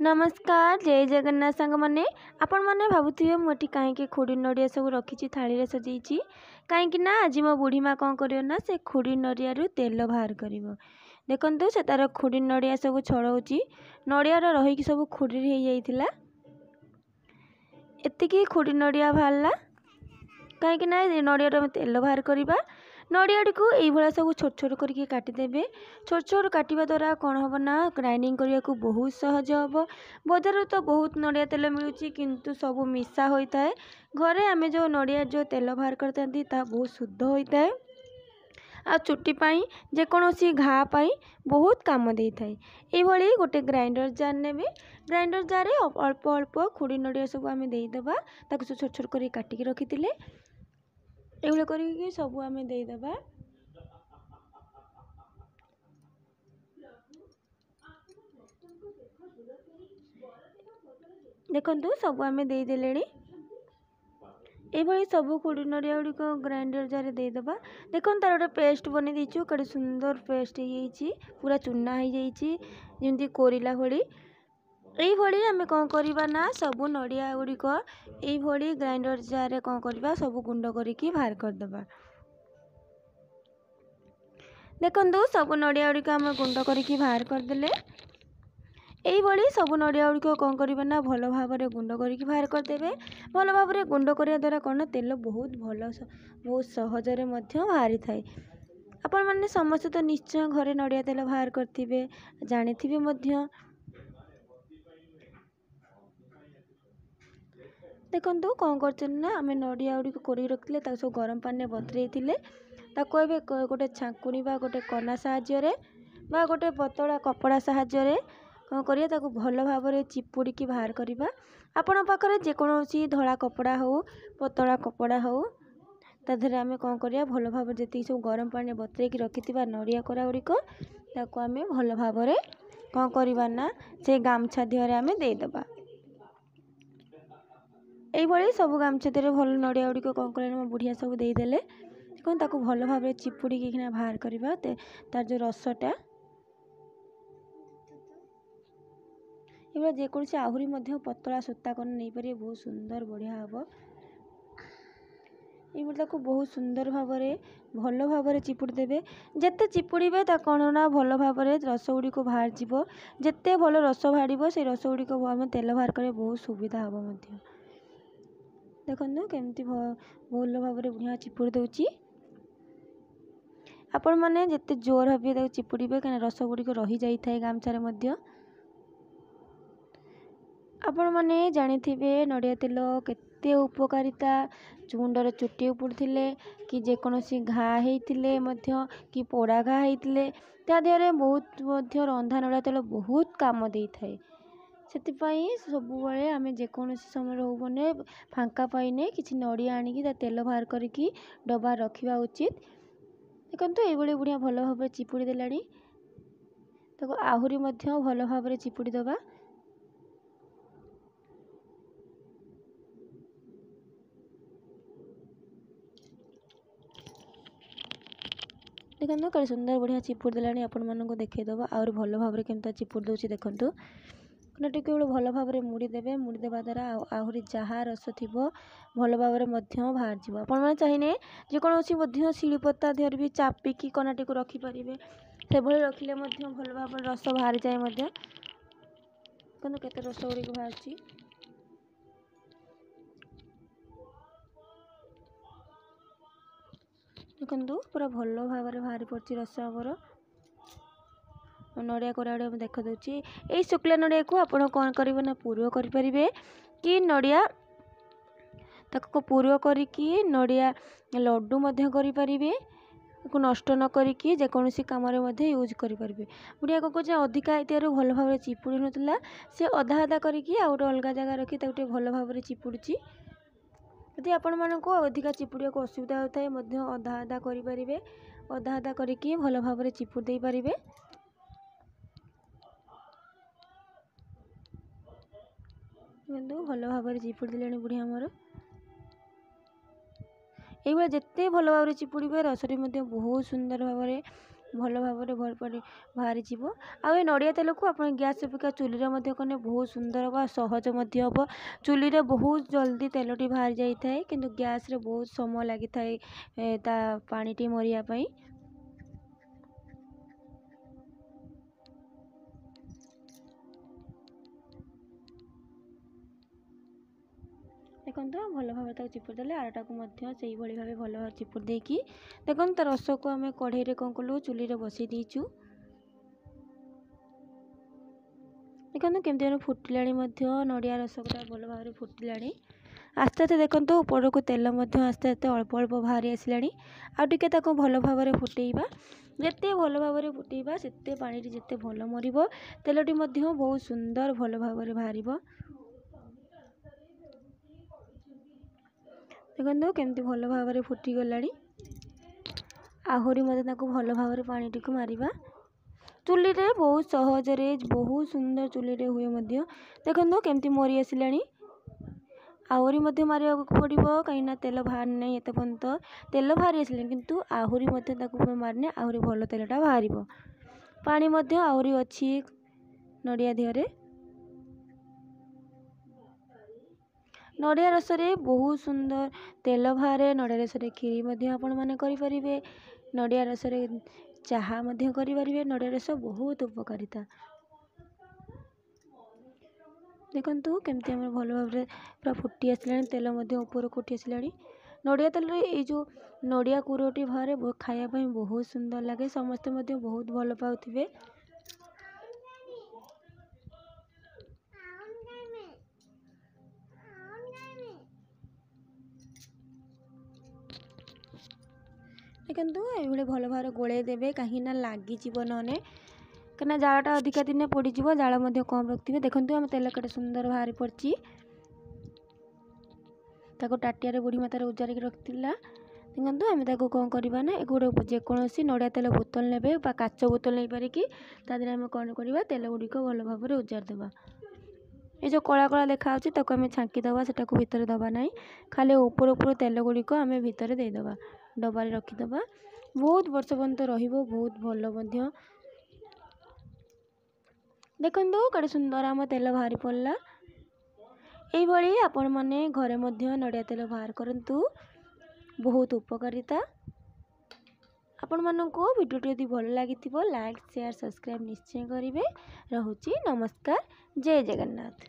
ନମସ୍କାର, ଜୟ ଜଗନ୍ନାଥ ସାଙ୍ଗମାନେ। ଆପଣମାନେ ଭାବୁଥିବେ ମୁଁ ଏଠି କାହିଁକି ଖୁଡ଼ି ନଡ଼ିଆ ସବୁ ରଖିଛି, ଥାଳିରେ ସଜେଇଛି। କାହିଁକି ନା ଆଜି ମୋ ବୁଢ଼ୀ ମା' କ'ଣ କରିବ ନା ସେ ଖୁଡ଼ି ନଡ଼ିଆରୁ ତେଲ ବାହାର କରିବ। ଦେଖନ୍ତୁ, ସେ ତା'ର ଖୁଡ଼ି ନଡ଼ିଆ ସବୁ ଛଡ଼ଉଛି। ନଡ଼ିଆର ରହିକି ସବୁ ଖୁଡ଼ି ହେଇଯାଇଥିଲା। ଏତିକି ଖୁଡ଼ି ନଡ଼ିଆ ବାହାରିଲା, କାହିଁକି ନା ଏ ନଡ଼ିଆରୁ ଆମେ ତେଲ ବାହାର କରିବା। ନଡ଼ିଆଟିକୁ ଏଇଭଳିଆ ସବୁ ଛୋଟ ଛୋଟ କରିକି କାଟିଦେବେ। ଛୋଟ ଛୋଟ କାଟିବା ଦ୍ୱାରା କ'ଣ ହେବ ନା ଗ୍ରାଇଣ୍ଡିଙ୍ଗ କରିବାକୁ ବହୁତ ସହଜ ହେବ। ବଜାରରେ ତ ବହୁତ ନଡ଼ିଆ ତେଲ ମିଳୁଛି, କିନ୍ତୁ ସବୁ ମିଶା ହୋଇଥାଏ। ଘରେ ଆମେ ଯେଉଁ ନଡ଼ିଆ ଯେଉଁ ତେଲ ବାହାର କରିଥାନ୍ତି, ତାହା ବହୁତ ଶୁଦ୍ଧ ହୋଇଥାଏ ଆଉ ଚୁଟି ପାଇଁ, ଯେକୌଣସି ଘା ପାଇଁ ବହୁତ କାମ ଦେଇଥାଏ। ଏଇଭଳି ଗୋଟେ ଗ୍ରାଇଣ୍ଡର ଜାର୍ ନେବେ। ଗ୍ରାଇଣ୍ଡର ଜାର୍ରେ ଅଳ୍ପ ଅଳ୍ପ ଖୁଡ଼ି ନଡ଼ିଆ ସବୁ ଆମେ ଦେଇଦେବା। ତାକୁ ସବୁ ଛୋଟ ଛୋଟ କରି କାଟିକି ରଖିଥିଲେ, ଏଇଭଳି କରିକି ସବୁ ଆମେ ଦେଇଦେବା। ଦେଖନ୍ତୁ, ସବୁ ଆମେ ଦେଇଦେଲେଣି। ଏଇଭଳି ସବୁ ଖୁଡ଼ି ନଡ଼ିଆ ଗୁଡ଼ିକ ଗ୍ରାଇଣ୍ଡର ଜାର୍ରେ ଦେଇଦେବା। ଦେଖନ୍ତୁ, ତାର ଗୋଟେ ପେଷ୍ଟ ବନେଇ ଦେଇଛୁ। କେଡ଼େ ସୁନ୍ଦର ପେଷ୍ଟ ହେଇଯାଇଛି, ପୁରା ଚୁନା ହେଇଯାଇଛି, ଯେମିତି କୋରିଲା ଭଳି। ଏଇଭଳି ଆମେ କ'ଣ କରିବା ନା ସବୁ ନଡ଼ିଆ ଗୁଡ଼ିକ ଏଇଭଳି ଗ୍ରାଇଣ୍ଡର ଜାର୍ରେ କ'ଣ କରିବା, ସବୁ ଗୁଣ୍ଡ କରିକି ବାହାର କରିଦେବା। ଦେଖନ୍ତୁ, ସବୁ ନଡ଼ିଆ ଗୁଡ଼ିକ ଆମେ ଗୁଣ୍ଡ କରିକି ବାହାର କରିଦେଲେ। ଏଇଭଳି ସବୁ ନଡ଼ିଆ ଗୁଡ଼ିକ କ'ଣ କରିବେ ନା ଭଲ ଭାବରେ ଗୁଣ୍ଡ କରିକି ବାହାର କରିଦେବେ। ଭଲ ଭାବରେ ଗୁଣ୍ଡ କରିବା ଦ୍ୱାରା କ'ଣ ତେଲ ବହୁତ ଭଲ, ବହୁତ ସହଜରେ ମଧ୍ୟ ବାହାରିଥାଏ। ଆପଣମାନେ ସମସ୍ତେ ତ ନିଶ୍ଚୟ ଘରେ ନଡ଼ିଆ ତେଲ ବାହାର କରିଥିବେ, ଜାଣିଥିବେ ମଧ୍ୟ। ଦେଖନ୍ତୁ, କ'ଣ କରୁଛନ୍ତି ନା ଆମେ ନଡ଼ିଆ ଗୁଡ଼ିକ କୋରିକି ରଖିଥିଲେ, ତାକୁ ସବୁ ଗରମ ପାଣିରେ ବତୁରେଇଥିଲେ। ତାକୁ ଏବେ ଗୋଟେ ଛାଙ୍କୁଣି ବା ଗୋଟେ କନା ସାହାଯ୍ୟରେ ବା ଗୋଟେ ପତଳା କପଡ଼ା ସାହାଯ୍ୟରେ କ'ଣ କରିବା, ତାକୁ ଭଲ ଭାବରେ ଚିପୁଡ଼ିକି ବାହାର କରିବା। ଆପଣଙ୍କ ପାଖରେ ଯେକୌଣସି ଧଳା କପଡ଼ା ହେଉ, ପତଳା କପଡ଼ା ହେଉ, ତା ଦେହରେ ଆମେ କ'ଣ କରିବା, ଭଲ ଭାବରେ ଯେତିକି ସବୁ ଗରମ ପାଣିରେ ବତୁରେଇକି ରଖିଥିବା ନଡ଼ିଆ କୋରା ଗୁଡ଼ିକ, ତାକୁ ଆମେ ଭଲ ଭାବରେ କ'ଣ କରିବା ନା ସେ ଗାମୁଛା ଦେହରେ ଆମେ ଦେଇଦେବା। ଏଇଭଳି ସବୁ ଗାମୁଛା ଦେହରେ ଭଲ ନଡ଼ିଆ ଗୁଡ଼ିକ କ'ଣ କଲେ ମୋ ବୁଢ଼ିଆ ସବୁ ଦେଇଦେଲେ। ଦେଖନ୍ତୁ, ତାକୁ ଭଲ ଭାବରେ ଚିପୁଡ଼ିକି କିନା ବାହାର କରିବା ତାର ଯେଉଁ ରସଟା। ଏଭଳିଆ ଯେକୌଣସି ଆହୁରି ମଧ୍ୟ ପତଳା ସୂତା କନା ନେଇପାରିବେ, ବହୁତ ସୁନ୍ଦର ବଢ଼ିଆ ହେବ। ଏଇଭଳି ତାକୁ ବହୁତ ସୁନ୍ଦର ଭାବରେ ଭଲ ଭାବରେ ଚିପୁଡ଼ି ଦେବେ। ଯେତେ ଚିପୁଡ଼ିବେ ତା କ'ଣ ନା ଭଲ ଭାବରେ ରସ ଗୁଡ଼ିକ ବାହାରିଯିବ। ଯେତେ ଭଲ ରସ ବାହାରିବ, ସେଇ ରସ ଗୁଡ଼ିକ ଆମେ ତେଲ ବାହାର କରିବା ବହୁତ ସୁବିଧା ହେବ ମଧ୍ୟ। ଦେଖନ୍ତୁ, କେମିତି ଭଲ ଭାବରେ ବଢ଼ିଆ ଚିପୁଡ଼ି ଦେଉଛି। ଆପଣମାନେ ଯେତେ ଜୋର ଭାବେ ତାକୁ ଚିପୁଡ଼ିବେ, କାହିଁକିନା ରସ ଗୁଡ଼ିକ ରହିଯାଇଥାଏ ଗାମୁଛାରେ ମଧ୍ୟ। ଆପଣମାନେ ଜାଣିଥିବେ ନଡ଼ିଆ ତେଲ କେତେ ଉପକାରିତା। ମୁଣ୍ଡରେ ଚୁଟି ଉପୁଡ଼ୁଥିଲେ କି ଯେକୌଣସି ଘା ହେଇଥିଲେ ମଧ୍ୟ କି ପୋଡ଼ା ଘା ହେଇଥିଲେ, ତା ଦେହରେ ବହୁତ ମଧ୍ୟ ରନ୍ଧା ନଡ଼ିଆ ତେଲ ବହୁତ କାମ ଦେଇଥାଏ। ସେଥିପାଇଁ ସବୁବେଳେ ଆମେ ଯେକୌଣସି ସମୟରେ ହଉ, ମାନେ ଫାଙ୍କା ପାଇନେ କିଛି ନଡ଼ିଆ ଆଣିକି ତା ତେଲ ବାହାର କରିକି ଡବା ରଖିବା ଉଚିତ। ଦେଖନ୍ତୁ, ଏଇଭଳି ବଢ଼ିଆ ଭଲ ଭାବରେ ଚିପୁଡ଼ି ଦେଲାଣି। ତାକୁ ଆହୁରି ମଧ୍ୟ ଭଲ ଭାବରେ ଚିପୁଡ଼ି ଦେବା। ଦେଖନ୍ତୁ, କେଡ଼େ ସୁନ୍ଦର ବଢ଼ିଆ ଚିପୁଡ଼ି ଦେଲାଣି। ଆପଣମାନଙ୍କୁ ଦେଖେଇଦେବ ଆହୁରି ଭଲ ଭାବରେ କେମିତି ଚିପୁଡ଼ି ଦେଉଛି। ଦେଖନ୍ତୁ, ଟିକେ ଭଲ ଭାବରେ ମୁଡ଼ି ଦେବେ। ମୁଡ଼ି ଦେବା ଦ୍ୱାରା ଆଉ ଆହୁରି ଯାହା ରସ ଥିବ ଭଲ ଭାବରେ ମଧ୍ୟ ବାହାରିଯିବ। ଆପଣମାନେ ଚାହିଁଲେ ଯେକୌଣସି ମଧ୍ୟ ଶିଳିପତା ଦେହରେ ବି ଚାପିକି କନାଟିକୁ ରଖିପାରିବେ। ସେଭଳି ରଖିଲେ ମଧ୍ୟ ଭଲ ଭାବରେ ରସ ବାହାରିଯାଏ ମଧ୍ୟ। ଦେଖନ୍ତୁ, କେତେ ରସ ଗୁଡ଼ିକ ବାହାରୁଛି। ଦେଖନ୍ତୁ, ପୁରା ଭଲ ଭାବରେ ବାହାରି ପଡ଼ୁଛି ରସ ଆମର ନଡ଼ିଆ କୋରା ଗୁଡ଼ିକ ଦେଖାଦେଉଛି। ଏଇ ଶୁଖିଲା ନଡ଼ିଆକୁ ଆପଣ କ'ଣ କରିବେ ନା ପୁର କରିପାରିବେ କି ନଡ଼ିଆ ତାକୁ ପୁର କରିକି ନଡ଼ିଆ ଲଡ଼ୁ ମଧ୍ୟ କରିପାରିବେ। ତାକୁ ନଷ୍ଟ ନ କରିକି ଯେକୌଣସି କାମରେ ମଧ୍ୟ ୟୁଜ୍ କରିପାରିବେ। ବୁଢ଼ିଆ କ'ଣ କରୁଛି, ଅଧିକା ହେଇଥିବାରୁ ଭଲ ଭାବରେ ଚିପୁଡ଼ି ନଥିଲା। ସେ ଅଧା ଅଧା କରିକି ଆଉ ଗୋଟେ ଅଲଗା ଜାଗା ରଖି ତାକୁ ଟିକେ ଭଲ ଭାବରେ ଚିପୁଡ଼ୁଛି। ଯଦି ଆପଣମାନଙ୍କୁ ଅଧିକା ଚିପୁଡ଼ିବାକୁ ଅସୁବିଧା ହେଉଥାଏ ମଧ୍ୟ ଅଧା ଅଧା କରିପାରିବେ। ଅଧା ଅଧା କରିକି ଭଲ ଭାବରେ ଚିପୁଡ଼ି ଦେଇପାରିବେ। ଦେଖନ୍ତୁ, ଭଲ ଭାବରେ ଚିପୁଡ଼ି ଦେଲେଣି ବୁଢ଼ୀ ଆମର। ଏଇଭଳିଆ ଯେତେ ଭଲ ଭାବରେ ଚିପୁଡ଼ିବେ, ରସଟି ମଧ୍ୟ ବହୁତ ସୁନ୍ଦର ଭାବରେ ଭଲ ଭାବରେ ବାହାରିଯିବ। ଆଉ ଏ ନଡ଼ିଆ ତେଲକୁ ଆପଣ ଗ୍ୟାସ୍ ଅପେକ୍ଷା ଚୁଲିରେ ମଧ୍ୟ କଲେ ବହୁତ ସୁନ୍ଦର ହେବ, ସହଜ ମଧ୍ୟ ହେବ। ଚୁଲିରେ ବହୁତ ଜଲ୍ଦି ତେଲଟି ବାହାରି ଯାଇଥାଏ, କିନ୍ତୁ ଗ୍ୟାସ୍ରେ ବହୁତ ସମୟ ଲାଗିଥାଏ ତା ପାଣିଟି ମରିବା ପାଇଁ। ଦେଖନ୍ତୁ, ଭଲ ଭାବରେ ତାକୁ ଚିପୁଡ଼ି ଦେଲେ। ଆରଟାକୁ ମଧ୍ୟ ସେଇଭଳି ଭାବେ ଭଲ ଭାବରେ ଚିପୁଡ଼ି ଦେଇକି ଦେଖନ୍ତୁ, ତା ରସକୁ ଆମେ କଢ଼େଇରେ କ'ଣ କଲୁ, ଚୁଲିରେ ବସେଇ ଦେଇଛୁ। ଦେଖନ୍ତୁ କେମିତି ଭାବରେ ଫୁଟିଲାଣି ମଧ୍ୟ, ନଡ଼ିଆ ରସ ଗୁଡ଼ା ଭଲ ଭାବରେ ଫୁଟିଲାଣି ଆସ୍ତେ ଆସ୍ତେ। ଦେଖନ୍ତୁ, ଉପରକୁ ତେଲ ମଧ୍ୟ ଆସ୍ତେ ଆସ୍ତେ ଅଳ୍ପ ଅଳ୍ପ ବାହାରି ଆସିଲାଣି। ଆଉ ଟିକେ ତାକୁ ଭଲ ଭାବରେ ଫୁଟେଇବା। ଯେତେ ଭଲ ଭାବରେ ଫୁଟେଇବା, ସେତେ ପାଣିଟି ଯେତେ ଭଲ ମରିବ, ତେଲଟି ମଧ୍ୟ ବହୁତ ସୁନ୍ଦର ଭଲ ଭାବରେ ବାହାରିବ। ଦେଖନ୍ତୁ କେମିତି ଭଲ ଭାବରେ ଫୁଟିଗଲାଣି। ଆହୁରି ମଧ୍ୟ ତାକୁ ଭଲ ଭାବରେ ପାଣିଟିକୁ ମାରିବା। ଚୁଲିରେ ବହୁତ ସହଜରେ, ବହୁତ ସୁନ୍ଦର ଚୁଲିରେ ହୁଏ ମଧ୍ୟ। ଦେଖନ୍ତୁ କେମିତି ମରି ଆସିଲାଣି। ଆହୁରି ମଧ୍ୟ ମାରିବାକୁ ପଡ଼ିବ, କାହିଁକିନା ତେଲ ବାହାରି ନାହିଁ ଏତେ ପର୍ଯ୍ୟନ୍ତ। ତେଲ ବାହାରି ଆସିଲାଣି, କିନ୍ତୁ ଆହୁରି ମଧ୍ୟ ତାକୁ ମାରିଲେ ଆହୁରି ଭଲ ତେଲଟା ବାହାରିବ। ପାଣି ମଧ୍ୟ ଆହୁରି ଅଛି ନଡ଼ିଆ ଦେହରେ। ନଡ଼ିଆ ରସରେ ବହୁତ ସୁନ୍ଦର ତେଲ ବାହାରେ। ନଡ଼ିଆ ରସରେ କ୍ଷୀରି ମଧ୍ୟ ଆପଣମାନେ କରିପାରିବେ, ନଡ଼ିଆ ରସରେ ଚାହା ମଧ୍ୟ କରିପାରିବେ। ନଡ଼ିଆ ରସ ବହୁତ ଉପକାରିତା। ଦେଖନ୍ତୁ କେମିତି ଆମର ଭଲ ଭାବରେ ପୁରା ଫୁଟି ଆସିଲାଣି, ତେଲ ମଧ୍ୟ ଉପରକୁ ଉଠି ଆସିଲାଣି। ନଡ଼ିଆ ତେଲରେ ଏଇ ଯେଉଁ ନଡ଼ିଆ କୁରଟି ବାହାରେ, ଖାଇବା ପାଇଁ ବହୁତ ସୁନ୍ଦର ଲାଗେ, ସମସ୍ତେ ମଧ୍ୟ ବହୁତ ଭଲ ପାଉଥିବେ। ଦେଖନ୍ତୁ, ଏଇଭଳି ଭଲ ଭାବରେ ଗୋଳେଇ ଦେବେ, କାହିଁକି ନା ଲାଗିଯିବ ନହେଲେ, କାହିଁକିନା ଜାଳଟା ଅଧିକା ଦିନେ ପୋଡ଼ିଯିବ। ଜାଳ ମଧ୍ୟ କମ୍ ରଖିଥିବେ। ଦେଖନ୍ତୁ, ଆମ ତେଲ କେତେ ସୁନ୍ଦର ବାହାରି ପଡ଼ିଛି। ତାକୁ ତାଟିଆରେ ବୁଢ଼ୀ ମା ତାର ଉଜାରିକି ରଖିଥିଲା। ଦେଖନ୍ତୁ, ଆମେ ତାକୁ କ'ଣ କରିବା ନା ଗୋଟେ ଯେକୌଣସି ନଡ଼ିଆ ତେଲ ବୋତଲ ନେବେ ବା କାଚ ବୋତଲ ନେଇପାରିକି ତା ଦେହରେ ଆମେ କ'ଣ କରିବା, ତେଲ ଗୁଡ଼ିକ ଭଲ ଭାବରେ ଉଜାରି ଦେବା। ଏ ଯେଉଁ କଳା କଳା ଦେଖାହେଉଛି, ତାକୁ ଆମେ ଛାଙ୍କି ଦେବା, ସେଟାକୁ ଭିତରେ ଦେବା ନାହିଁ। ଖାଲି ଉପର ଉପରୁ ତେଲ ଗୁଡ଼ିକ ଆମେ ଭିତରେ ଦେଇଦେବା, ଡବାରେ ରଖିଦେବା। ବହୁତ ବର୍ଷ ପର୍ଯ୍ୟନ୍ତ ରହିବ, ବହୁତ ଭଲ ମଧ୍ୟ। ଦେଖନ୍ତୁ କେତେ ସୁନ୍ଦର ଆମ ତେଲ ବାହାରି ପଡ଼ିଲା। ଏଇଭଳି ଆପଣମାନେ ଘରେ ମଧ୍ୟ ନଡ଼ିଆ ତେଲ ବାହାର କରନ୍ତୁ, ବହୁତ ଉପକାରିତା। ଆପଣମାନଙ୍କୁ ଭିଡ଼ିଓଟି ଯଦି ଭଲ ଲାଗିଥିବ, ଲାଇକ୍, ସେୟାର, ସବସ୍କ୍ରାଇବ୍ ନିଶ୍ଚୟ କରିବେ। ରହୁଛି, ନମସ୍କାର, ଜୟ ଜଗନ୍ନାଥ।